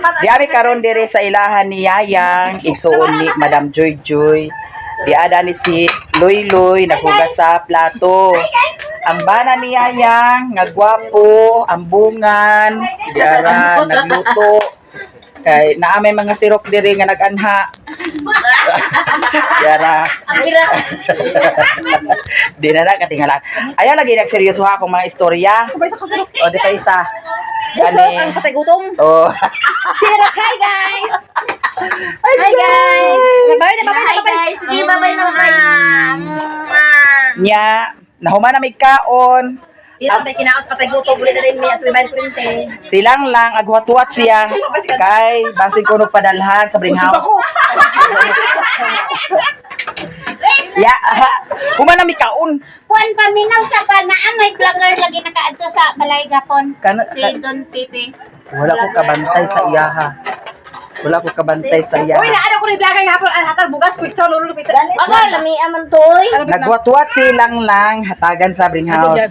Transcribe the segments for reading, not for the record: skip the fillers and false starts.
Di ami karon dire sa ilahan ni Yayang, igsuon ni Madam Joy Joy. Di ada ni si Loy Loy naghugas sa plato. Ang bana ni Yayang nga gwapo, ang bungan, di ara nagluto. Kay naa may mga sirok diri nga nag-anha. Di ara. Di na na katingala. Ayaw lagi nagseryoso ha akong mga istorya. Kubay sa kasulok. O di pa isa. Busog Gani. ang patay gutom. Oh. Sira, hi guys! Hi guys! Bye na, bye Hi guys. Sige, bye-bye na bye. Nya, nahuman na may kaon. Dito may kinaon sa patay gutom. Uli na rin may at may kurente. Silang lang agwat-wat siya kay basig kuno padalhan sa bring house. Ya, aha. Human na may kaon. Kuan paminaw sa pa na may vlogger lagi nakaadto sa balay gapon. Kana, Si Don Pepe. wala ko kabantay sa iyaha. Wala ko kabantay sa Uy, iyaha. naano ko ni vlogger hapon ang hatag bugas quick chow lolo pita. Bago lami aman toy. Nagwat-wat silang lang hatagan sa bring house.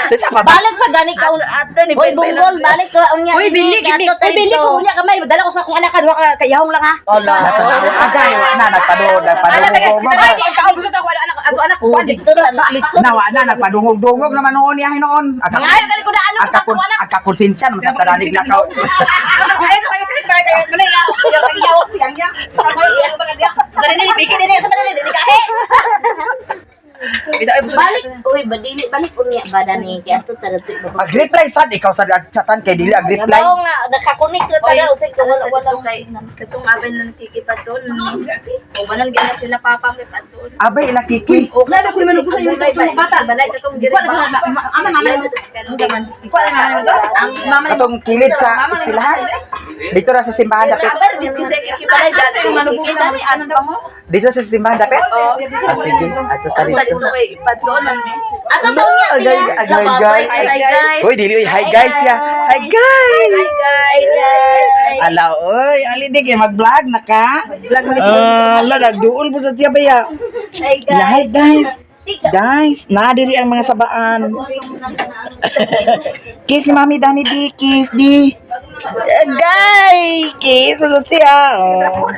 Sa pa ba? Balik pa gani ka Uy, bunggol, balik ka unya. Uy, bili gini. Uy, bili ko unya kamay. Dala ko sa akong anak duha ka kayahong lang ha. Wala. Agay, wa na nagpadungog, nagpadungog. Ay, ang kaon gusto ako anak ato anak ko. Dito na litso. Na wa na nagpadungog-dungog naman noon niya hinoon. Aga Ay, gani ko na ano Ang kakon ang kakonsensya naman sa tanalig na ka. Ay, kayo kayo kayo kayo kayo kayo siyang ya. Dali ni bigyan ni sa dali ni kahe. Balik, uy, badili balik unya ba dani kay ato tara to iba. Mag-reply sad ikaw sad ag chatan kay dili ag-reply. Oo nga, nakakunik na tara usay ka wala wala. Katong abay na nakikipadon. O banan gina sila papa kay padon. Abay ila kiki. Wala ko naman sa iyo sa bata. Balay katong diri Wala ba. ama mama. Wala mama. Ang mama Katong kilid sa eskwelahan. Dito ra sa simbahan dapit. Kasi kikibalay dati Dali ano daw mo? Dito sa simbahan dapit. Ah, sige, ato ta Dito dito. kay padonan ni. Ato to unya Agay, siya. agay, guys. Hi guys. Uy, dili uy, hi guys ya. Hi guys. Hi guys. Ala oy, ali di kay mag-vlog na ka. Vlog na Ah, ala nagduol po sa siya ba ya. Hi guys. Hi guys. Guys, na diri ang mga sabaan. Kiss ni Mami Dani di, kiss di. Eh, guys, kiss na siya. Oh.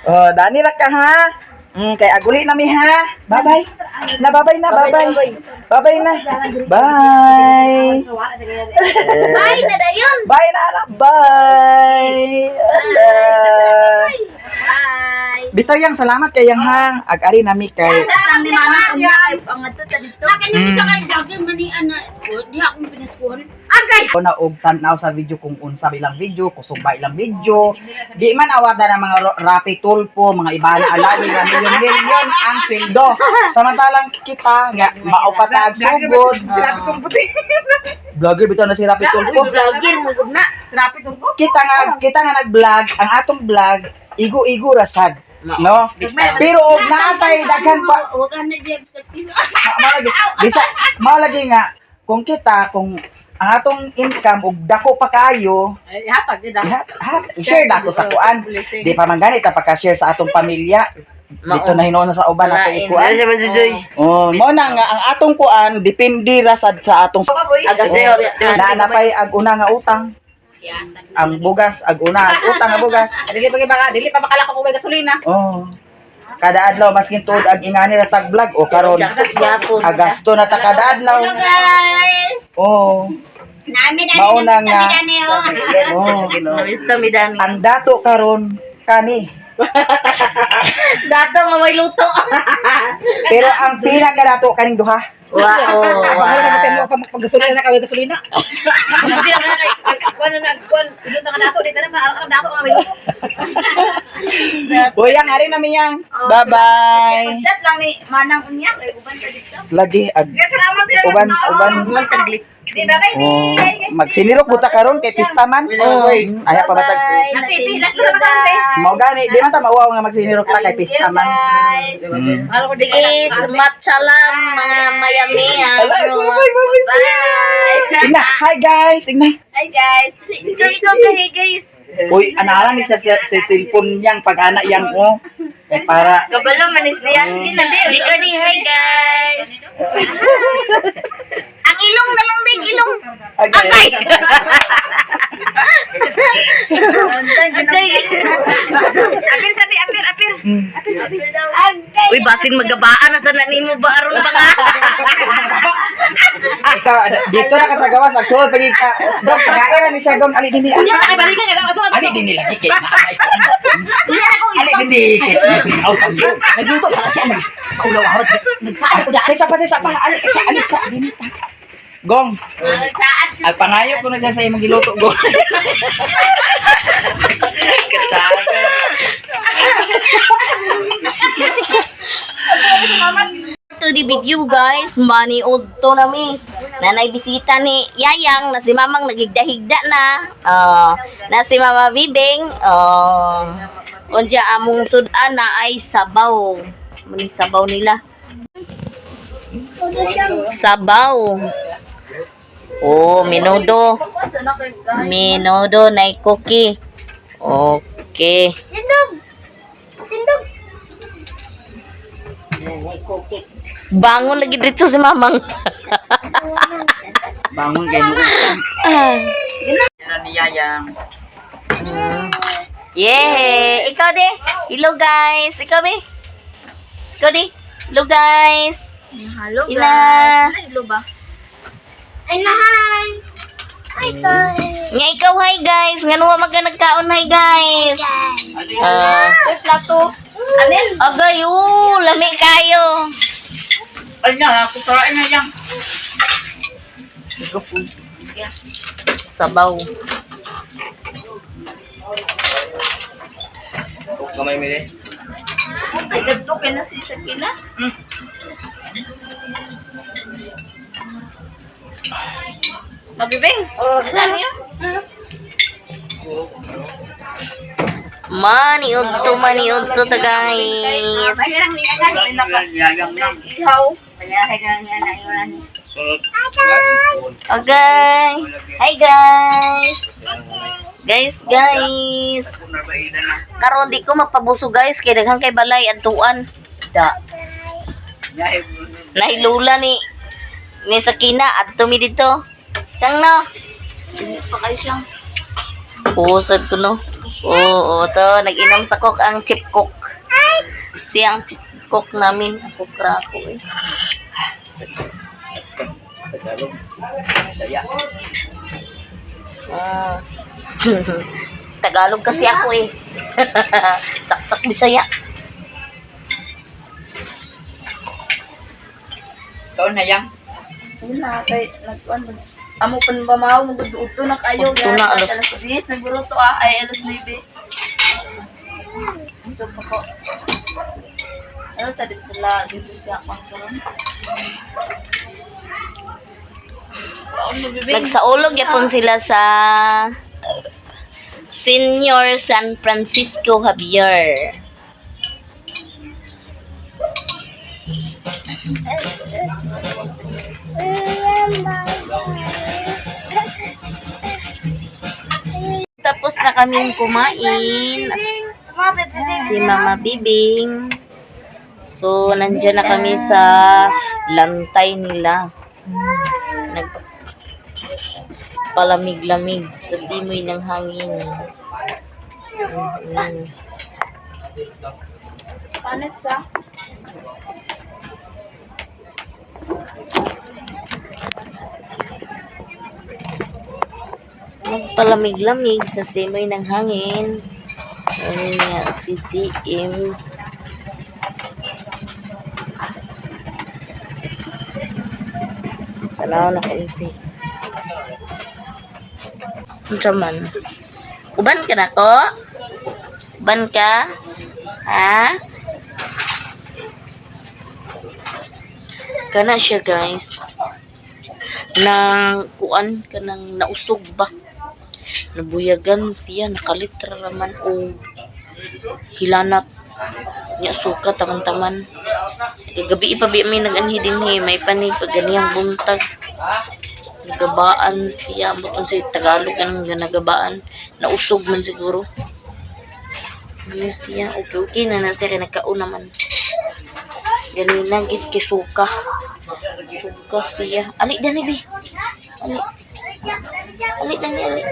Oh, Dani ra ka ha. Kay aguli na mi ha. Bye-bye. Na bye-bye na, bye-bye. Bye-bye na. Bye. Bye na dayon. Bye na anak. Bye. Ala. Bye. Bitaw yang salamat kay yang ha. Ag-ari nami kay Ang ni mama unya ang ato ta dito. Akin ni kay dagger man ni ana. Di akong pinaskuhan. Agay. ko na og tan-aw sa video kung unsa ba ilang video, kusog ba ilang video. Di man awata ng mga Rapi Tulfo, mga Ivana Alawi nga milyon-milyon ang sweldo. Samantalang kita nga mao pa ta ag sugod. Sinabi kong puti. Vlogger bitaw na si Rapi Tulfo. Vlogger mo gud na. Sinabi kong puti. Kita nga nag-vlog, ang atong vlog igo-igo ra sad. No? Pero og naatay daghan pa Wag ka na diyan sa piso. mao lagi bisa mao lagi nga kung kita kung ang atong income og dako pa kaayo Ay, hatag gid ah. hat, hat, i-share dato sa kuan. Di pa man ganit pagka-share sa atong pamilya. Dito na hinuon na sa uban ato ikuan. Oh, mo na nga ang atong kuan depende ra sad sa atong na napay ag una nga utang. Ang bugas ag una ag utang nga bugas. Dili pa baka dili pa makala ko kung may gasolina. Oh. Kada adlaw maskin tuod ag ingani ra tag vlog o karon agasto na ta kada adlaw. Hello guys. Oh. Nami dani Mauna nga. dani oh. Oh. Nami dani. Ang dato karon kani. Dato nga may luto. Pero ang pinakadato kaning duha. Wow. Wala na kasi mo pa paggasolina na kay gasolina. Hindi na na kuan na kuan dito na dato dito na ang dato nga may luto. Uy, yang ari na miyang. Bye-bye. Chat lang ni Manang unya kay uban ta dito. Lagi ag Salamat ya. uban uban. Di ba kay Oh, magsinirok buta karon kay pista man. Oh. Ay pa batag. Natipilas na naman kami. Mao gani, di man ta mauwaw nga magsinirok ta kay pista man. Guys. Sige, matcha lang mga Miami. ah, Ala, bro. bye, bye, bye. Bye. Igna, hi guys, igna. Hi guys. Ikaw, ikaw, hi guys. Uy, anaran ni sa cellphone niyang pag-ana yang oh. Eh, para Kabalo man ni siya. Sige na di. Ikaw ni, hi guys. Ang ilong na lang din, ilong. Uy, basin magabaan na sana nimo ba aron pa nga. Ikaw, dito na ka sa gawas, ang sulod pagi ka. Dong, pagain na ni siya, Gong. Ali din ni. Unya ta kay balikan ka ato. Ali din ni lagi kay. Ali din ni kay. Aw sa iyo. Nagluto para siya mag. Ulaw ako. Nagsaad ko dai. Ali sa pa sa pa. Ali sa ali sa. Gong, Saad. ang pangayo ko na siya sa imong giluto, Gong. Katsaga. To the video guys, money old to nami. Nanay bisita ni Yayang na si Mamang nagigda-higda na. Na si Mama Bibing. Unja among sudan na ay sabaw. Mani sabaw nila. Sabaw. Oh, menudo. Menudo na cookie. Okay. Bangon lagi dito si Mamang. Bangon kay nuon. Yan ni Yayang. Yeah! Ikaw de! Hello guys! Ikaw be! Ikaw de! Hello guys! Hello Ina! Hello ba? Nga ikaw, hi guys! Nga nuwa magka nagkaon, hi guys! Ah. Plato. Anin? Agay, oo, lami kayo! Ay na, kutrain na yang. Sabaw. Kamay mi de. Ay, nagto kay na si Sakina. Mabibing. Oh, saan yun? Mani udto ta guys. Yayang lang. Ihaw. Sunod. Okay. Hi guys. Guys, guys. Karon di ko magpabuso guys kay daghan kay balay adtuan. Da. Nahilula ni ni Sakina adto mi dito. Siyang no. Sige pa kayo siyang. Pusad ko no. Oo, to nag-inom sa coke ang chip cook. Siyang chip cook namin. Ako krako eh. Tagalog. Saya. Ah. Tagalog kasi ako eh. Saksak Bisaya. Kaon na yang. Wala kay nagkuan mag Amo pan ba mao magudto na kayo. Udto na, alas- alas 10 nagluto ah ay alas 9. Unsa pa ko? Ano ta dito la dito siya pangkaron. Kaon mo bibing. Nagsaulog yapon sila sa Senior San Francisco Javier. Tapos na kaming kumain. Si Mama Bibing. So, nandiyan na kami sa lantay nila. Nag palamig-lamig sa simoy ng hangin. Panit sa Nagpalamig-lamig sa simoy ng hangin. Ayun nga, si GM. Tanaw na kayo si. Unsa man? Uban ka na ko? Uban ka? Ha? Kana siya guys. Nang kuan kanang nausog ba? Nabuyagan siya nakalitra raman og hilanat nya suka taman-taman. Kagabi pa bi may nag-anhi dinhi may panig pag ganiyang buntag. Nagabaan siya ambot sa Tagalog anong nagabaan nausog man siguro. Ano siya okay okay na na siya kay nagkaon naman. Ganina gid kay suka. Suka siya. Ali dani bi. Ali. Ali dani ali.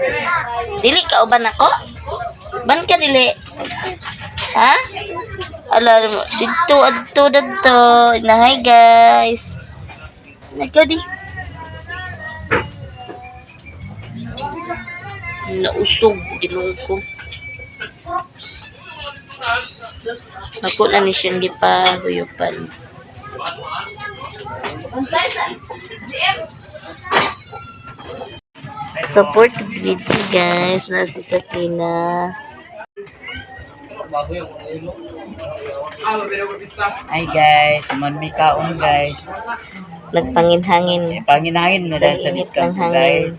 Dili ka uban ako? Ban ka dili? Ha? Ala, dito, adto, dadto. Na, hi guys. Nagkadi. Nausog, Ginoo ko. Ako na ni siyang gipahuyupan. Support video guys na si Sakina. Hi guys, man may kaon guys. Nagpanginhangin. Panginahangin na dahil sa Sa init discount ng hangin. guys.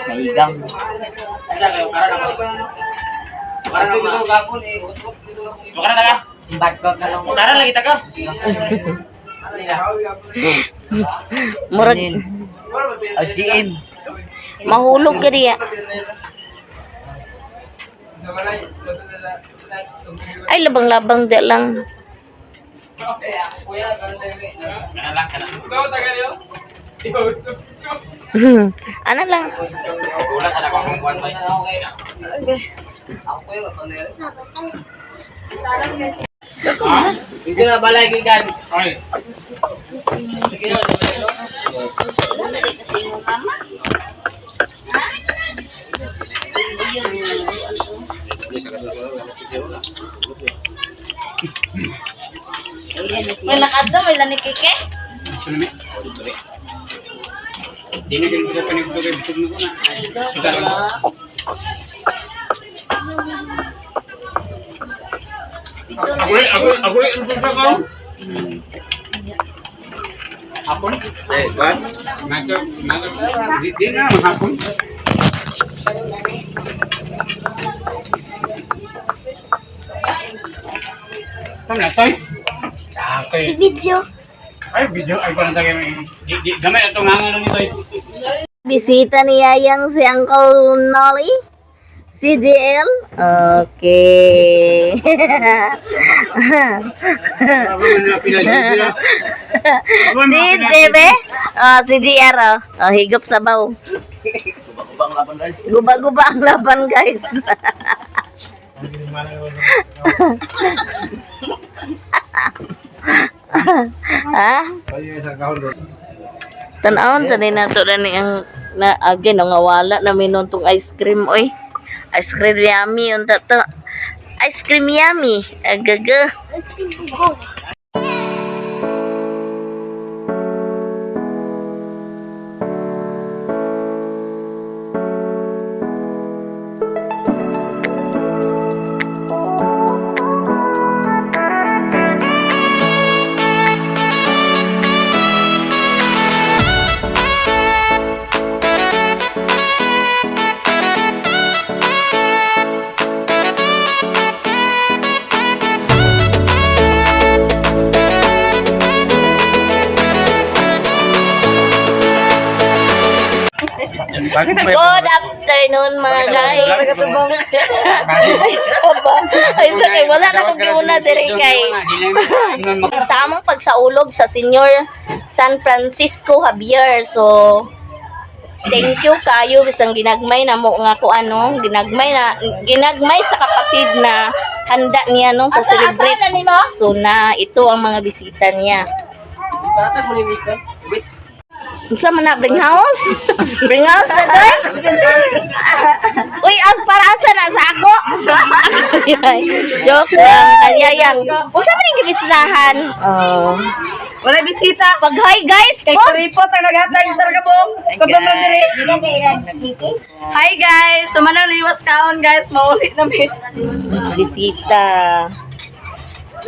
Maigang. Murag O GM. mahulog ka diya. Ay labang-labang di lang. Ano lang? May lakad na, may lanikike. Video. Ay, video. Ay, parang tayo. Gamay ito nga nga nito. Bisita ni Yayang si Uncle Nolly. CGL? Okay. Si JB? Oh, si GR oh. Oh, higop sabaw. Guba-guba ang laban, guys. Ha? Tanawon sa ni nato na ni ang na again nga wala na minon tong ice cream oy. Ice cream yummy unta to. Ice cream yummy. Agaga. Bakit may Good afternoon mga guys. Ay, saba. Ay, sakay. Wala na kong giuna diri kay. Sa among pagsaulog sa Senior San Francisco Javier. So, thank you kayo bisang ginagmay na mo nga ko ano, ginagmay na ginagmay sa kapatid na handa niya no sa Asa, asa celebrate. na nimo? So na ito ang mga bisita niya. Unsa man na bring house? Bring house na to? Uy, as para asa na sa ako? Joke lang, kanyayang. Unsa man yung gibisitahan? Oh. Wala bisita. Pag hi guys Kay po. kuripot ang naghatag sa kabong. Kabong na diri. Hi guys, sumanang liwas kaon guys, maulit na mi. Bisita.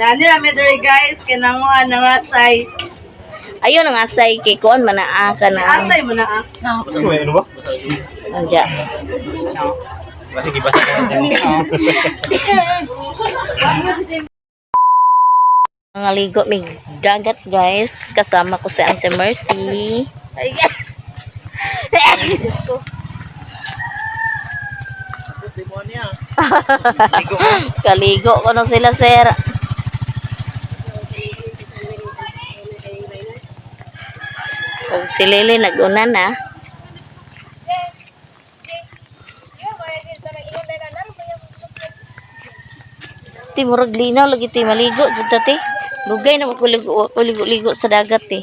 Nani rami diri guys, kinanguan na nga say. Ayun ang asay kay kuan manaa ka na. Asay mo na ah. Anja. Sige, basa ka. Mga ligo mig dagat guys. Kasama ko si Ate Mercy. Ay, Diyos ko. Kaligo ko na sila, sir. Kung si Lily nag-una na. Ti murag linaw lagi ti maligo jud ta ti. Lugay na ko ligo ko ligo-ligo sa dagat ti.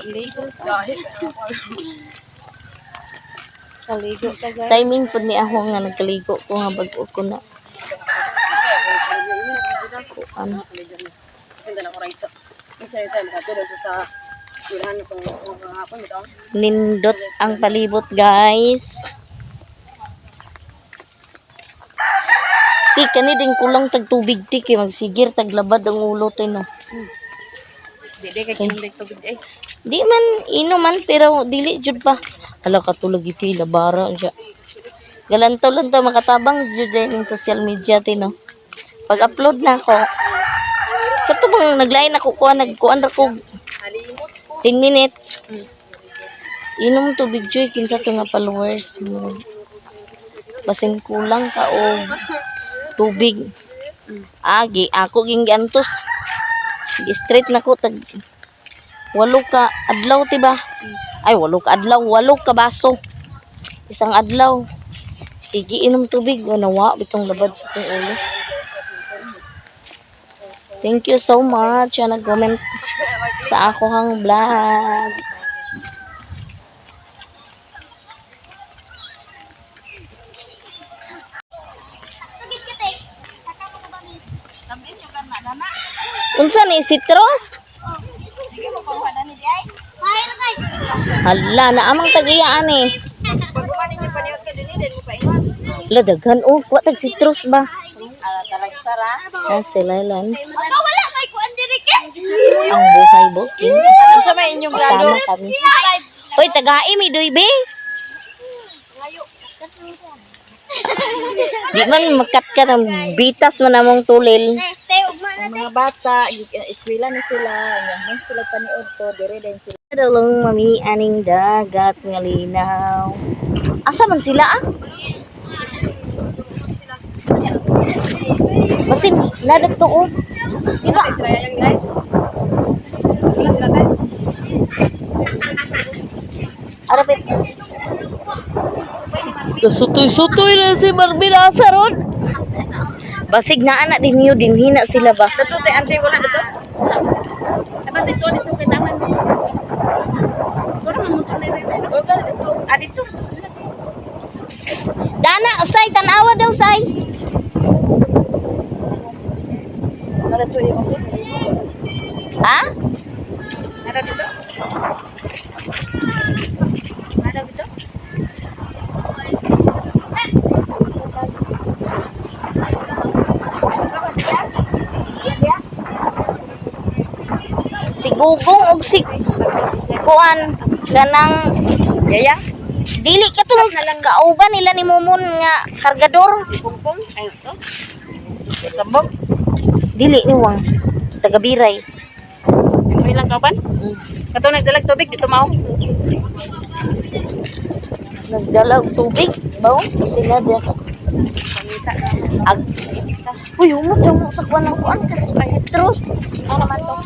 Kaligo ka guys. Timing pud ni ako nga nagkaligo ko nga bag-o ko na. Kuan. Nindot ang palibot, guys. Ti kani din kulang tag tubig ti kay magsigir taglabad ang ulo to no. Di di kay kining tubig ay. Di man inuman pero dili jud pa. Hala katulog iti labara siya. Galantaw lang ta makatabang jud din social media ti no. Pag-upload na ako, kato bang naglain ako kuan nagkuan ra ko 10 minutes. Inom tubig joy kinsa to nga followers mo. Basin kulang ka og tubig. Agi ako ging giantos. Straight na ko tag 8 ka adlaw ti ba? Ay 8 ka adlaw, 8 ka baso. Isang adlaw. Sige inom tubig o nawa bitong labad sa kong ulo. Thank you so much sa nag-comment sa akohang vlog. Unsa ni sitros? Hala, naamang tag-iyaan eh. Hala, daghan oh. Kuha tag citrus ba? Ah, sila lan. Ang buhay booking. Unsa may inyong Kasama kami. Uy, tagai mi doy be. Di man makat ka ng bitas man among tulil. Ang mga bata, eskwela na sila, man sila paniod to, dire din sila. Dulong mami aning dagat nga linaw. Asa man sila ah? Basin nadagto oh. Di ba? Sila yung live. Wala sila tayo. Arapit. Sutoy-sutoy na si Marvin asa ron. Basig na anak din niyo dinhi na sila ba. Dato tay ante wala dato. Ay basta ito dito kay taman. Wala man motor na rin. O ka dito. Ah dito sila sila. Dana say tan-awa daw say. Nara to imong to. Ha? Nara dito. Nara dito. Si Gugong og si Kuan kanang Yaya. dili ka tong kauban nila ni Mumon nga kargador. Pungpong. Ay to. Kambong. Dili ni Wang tagabiray. May lang kauban. Kato nagdalag tubig dito mao. Nagdala og tubig, baw sila diya ka. Ag Uy, humot daw mo sa kuan ang kuan kasi sa citrus. Ano naman to?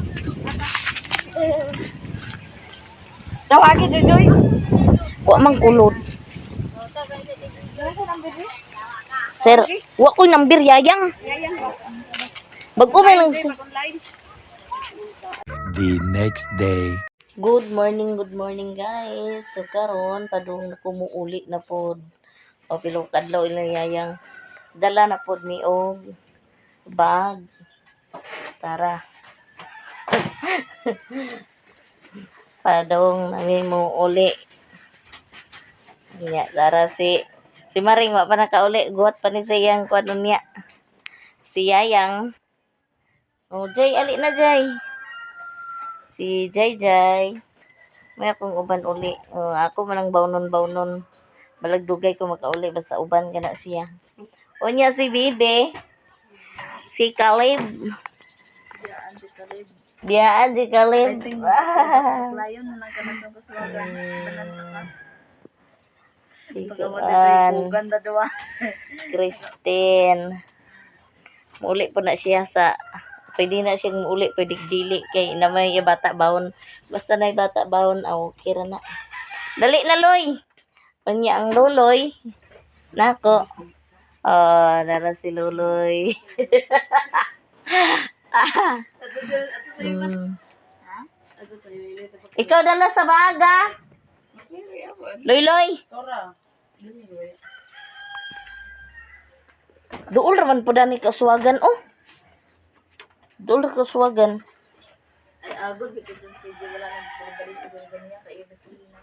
Tawagi Jojoy. Wa man kulod. Sir, wa ko'y number yayang. Bag-o man ang The next day. Good morning guys. So karon padung na kumuuli na pod. O pilo kadlaw ilang yayang dala na pod ni og bag. Tara. Padung nami mo uli. Nya tara si si Maring wa pa nakauli, guwat pa ni siyang kuan niya. Si Yayang. O Jay, ali na Jay. Si Jay Jay. May akong uban uli. Oh, ako man ang bawnon-bawnon. Balagdugay ko makauli basta uban ka na siya. Unya si Bibe. Si Caleb. Biyaan si Caleb. Layon na lang kanang kaswagan. Banan ka. Si Pagawad dito Kuan. ganda duwa. Christine. Muli po na siya sa pwede na siyang muli, pwede dili kay na may bata bawon. Basta na bata bawon, aw, okay ra na. Dali na loy. Unya ang luloy. Nako. Oh, nara si Luloy. Ah. Ikaw dala sa baga. Loy-loy. Duol raman po dani kasuwagan oh. Duol ra kasuwagan. Ay, agod dito sa studio wala nang balik sa ganyan kay gasolina.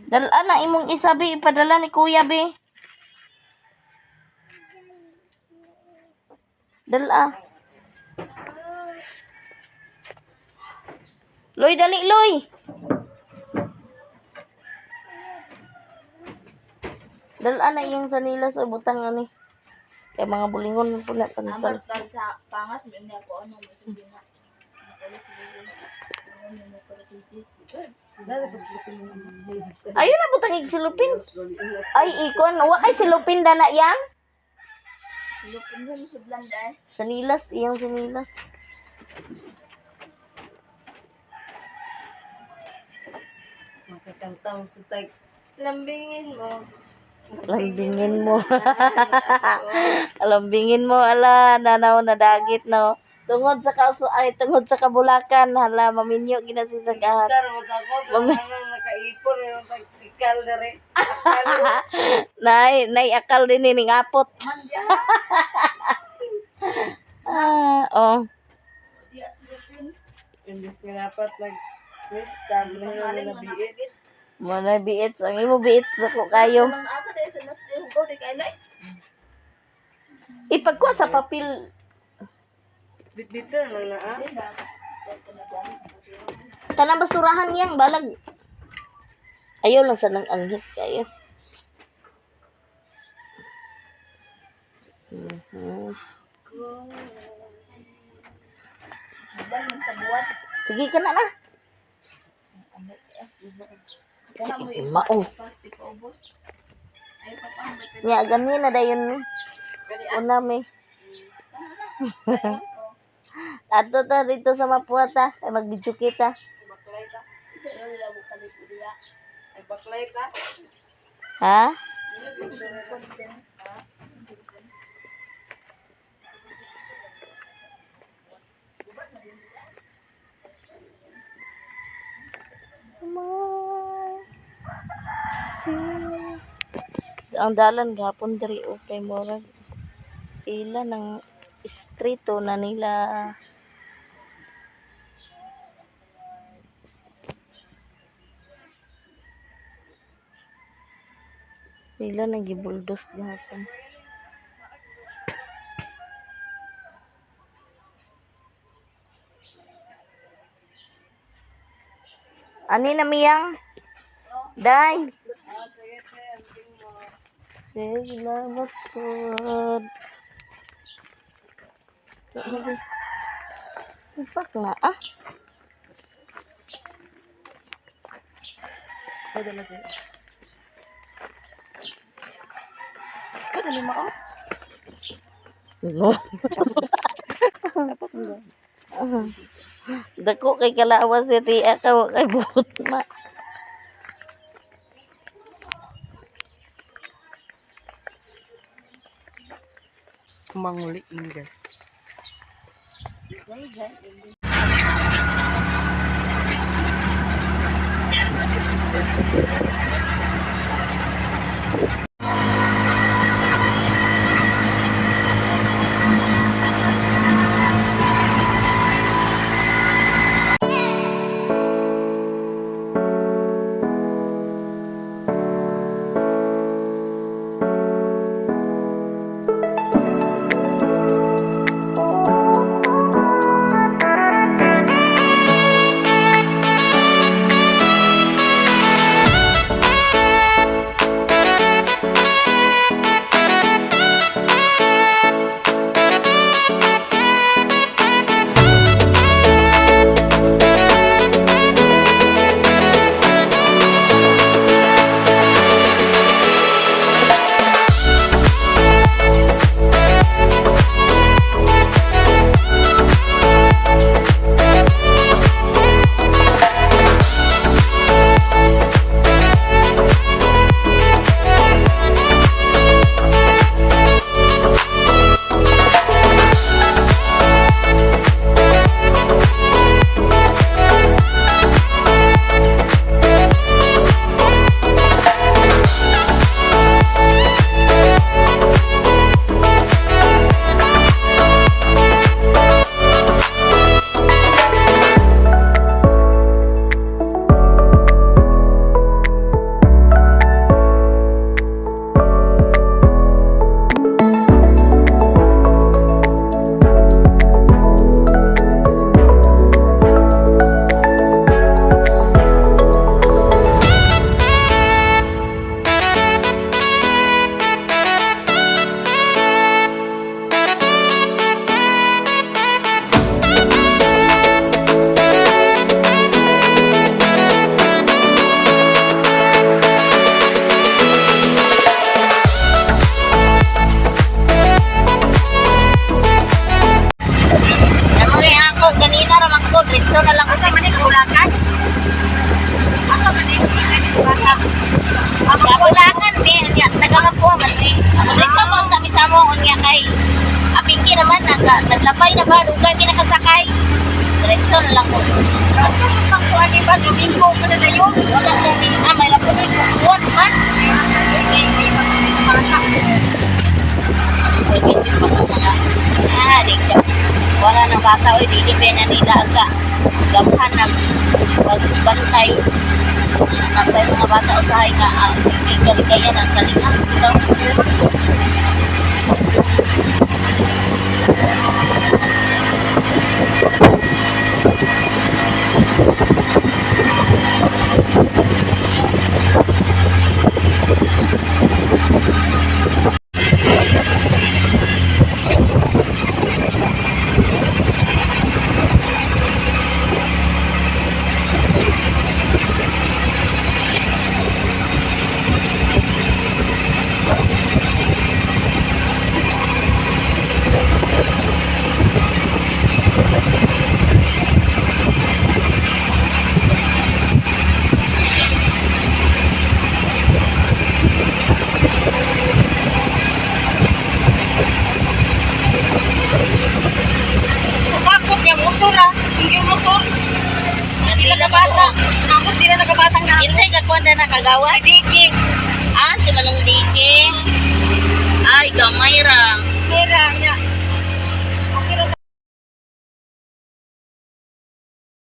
Dala na imong isa be, ipadala ni kuya be. Dala. Loy, dali, Loy. Dala na iyang sanila sa butang ani. Kay mga bulingon man po na pansal. Amar sa pangas hindi ako ano mo sige na. Ayun na butang ig silupin. Ay ikon, wa kay silupin dana yang. Silupin sa sudlan dai. Sanilas, iyang sanilas. Makakamtam sa tag. Lambingin mo. Lambingin mo. Lambingin mo, ala, nanaw na dagit no. Tungod sa kauso ay tungod sa kabulakan, hala maminyo ginasisagahan. Star mo ako, pero anong nakaipon, yung pagtikal na rin. Nay, nay akal din ni ning apot. Ah, oh. Imbis nga dapat mag-star na yun na biit. Mo na biits ang imo biits dako kayo. Mga asa dai sa nas dai hugaw di kay lay. Ipagkuha sa papel. Bit-bit na lang na ah. Kanang basurahan yang balag. Ayaw lang sa nang anghit kayo. Sudlan man sa buwan. Sige ka na na. Sige, mao. Plastic ubos. Ay papa Nya gani na dayon ni. Una mi. Ato ta dito sa Mapua ta, kay magbidyo kita. Nagbaklay ka? Ha? Ang dalan gapon diri okay murag pila ng istrito na nila. Nila nagibuldos gapon. Ani na miyang? Day. Salamat po. Ipak na ah. Ikaw dali mo oh. No. Dako kay kalawas si Tia ka wa kay buot ma. Manguli guys. Kakulangan ni nya taga man ni. Dito pa sa misamo unya kay apingki naman naglapay na ba dugay mi nakasakay. Diretso na lang ko. Ang kuan ni ba Domingo pa na dayon. Wala ko ni may ra punoy kuwan man. Uy, busy pa ko mga. Ah, di ka. Wala na bata oy dili pa na nila aga. Gamhan nag pagbantay. Napay mga bata usahay nga ang hindi kaligayan ang kalinga. Ikaw. Bakot niya motor ah, single motor. Dila na bata. Amot dila na kabatang na. Kinsay ka kuwan na nakagawa? Diki. Ah, si Manong Dike. Ay, gamay ra. Mera niya.